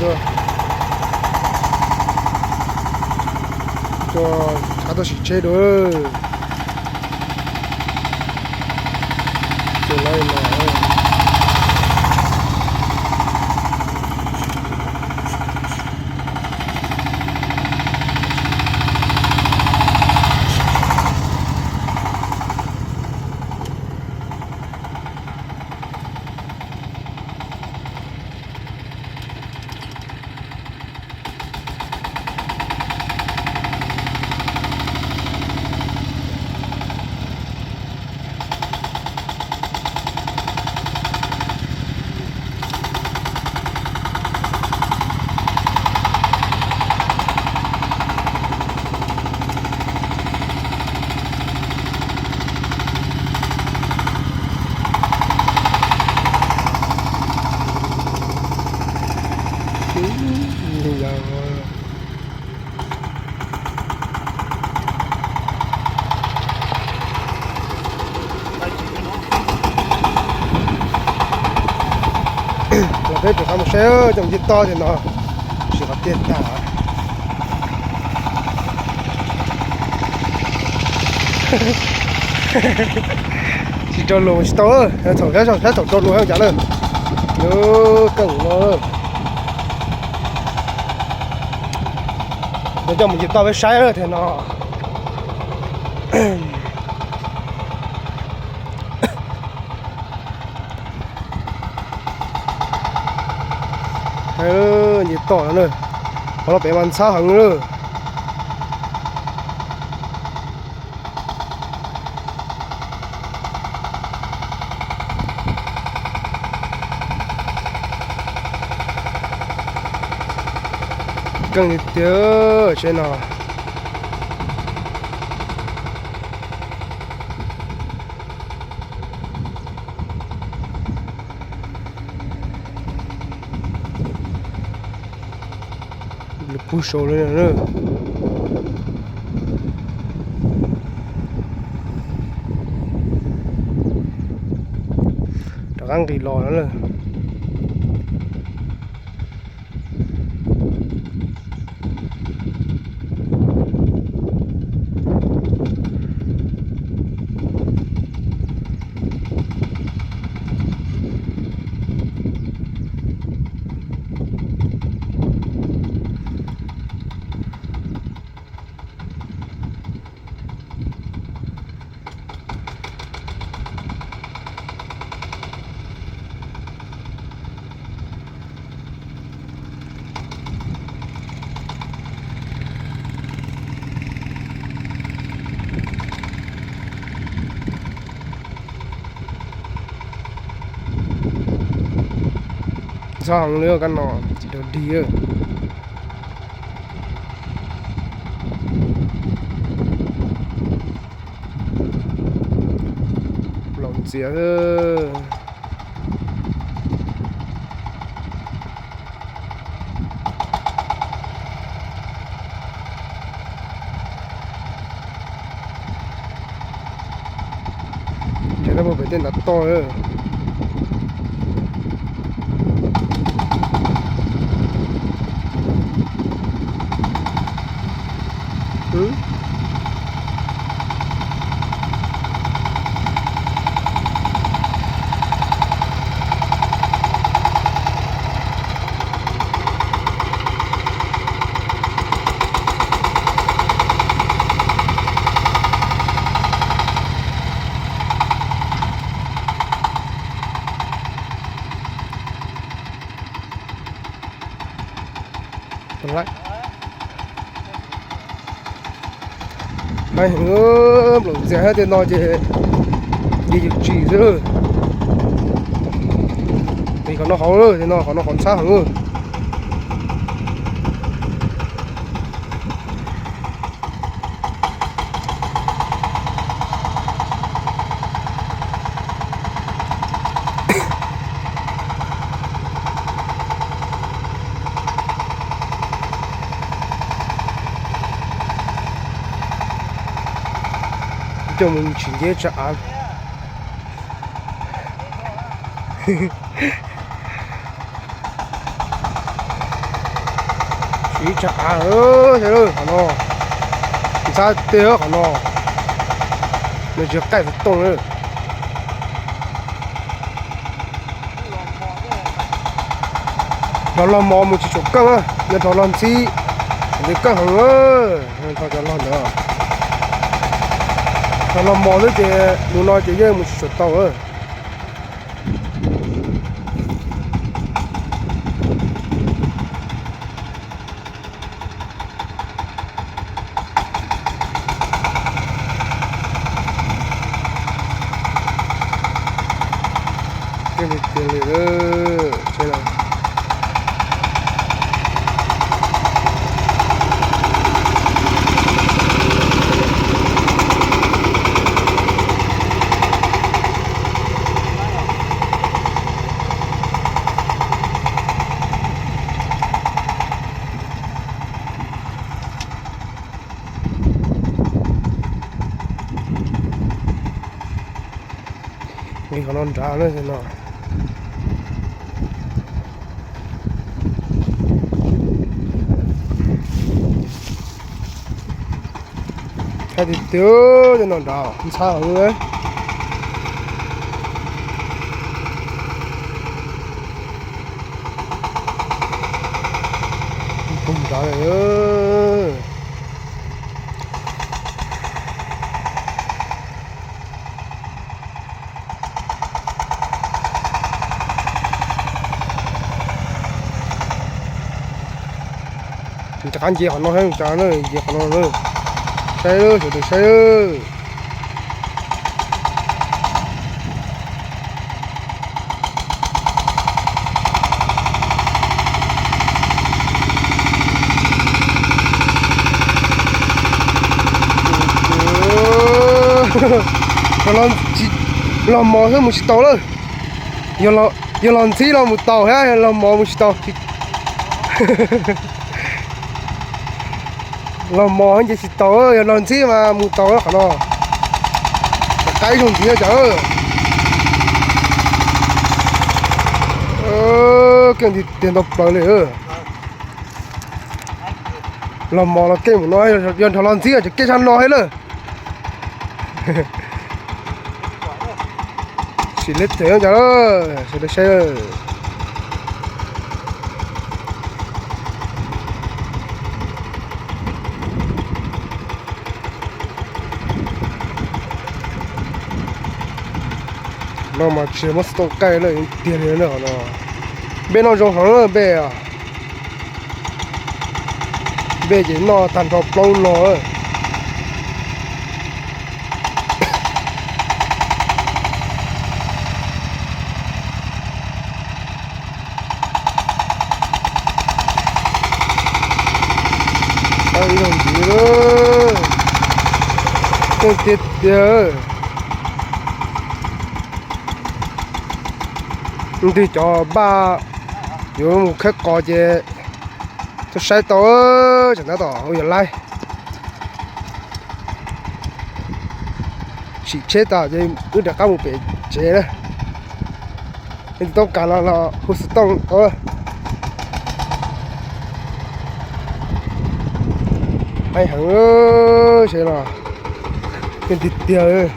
Tuaj, tuaj, tshav tuaj sim tsheb dua. Ces lawv no. Los peb rov qab mus saib cov ncej toj ces no, sim qhov tiaj tag. Tsis rau luag tsis tau, thaum sab thaum rau luag cas na. Lub keej no. Coj mus ncej toj peb saib tias no. Ncej toj no na, qhov no pem mas ntxhab heev na. Keej tiag tiag tsheb no. Lawv pug saud li na. Rov qab nqis los na. Ntxhab heev li kab no, tsis tau dig. Plaum ntxias. Ces no puag pem tej ntav toj. Plaum ntxias thiab tej no ces yus tsis xwb. Qhov no hauv, tej no qhov no qhov ntxhab heev. Coj mus tsis nceb tsa av. Ib tsag av, qhov no ntxhab tiag qhov no, nws tsis qaij xov tooj na. Rov los mos mus tsis tshua keej, yog rov los ntxhib ntawd keej heev. Nrho cov log ntawd, rov los mos xwb ces mus no ces yeej mus tsis tshua tau. Tiag li tiag li. Li qhov no nrad no. Thaij tiag tiag, cov no nrad ntxhab heev. Pug nrad lawm. Rov qab nce qhov no, nce qhov no, saib, sawv daws saib. Los mos xwb mus tsis tau lawm. Yog los ntxhib los mus tau thiab, yog los mos mus tsis tau. Los mos nce tsis tau, yog los ntxhib mas mus tau qhov no. Rov qab ib zaug ntxiv cov. Keej tiag tiag ntau plaws li. Los mos los keej mus no, yog nrog los ntxhib ces keej sab no thiab lawm. Sim li tsev cov, sawv daws saib. No mas tsis muaj xov tooj qaij lawm tiag li no. Npej noj zoo heev npej. Npej ces noj tag nrho plaub log. Ib zaug ntxiv, keej tiag tiag. Ntwg cov npaj yuav mus khawb qos ces tuaj saib tau, tsam tab tom ua yog laib. Sim tsheb tas ces wb rov qab mus pem tsev na. Leej twg toob kas no los hu xov tooj. Heev, seb no, keej tiag tiag.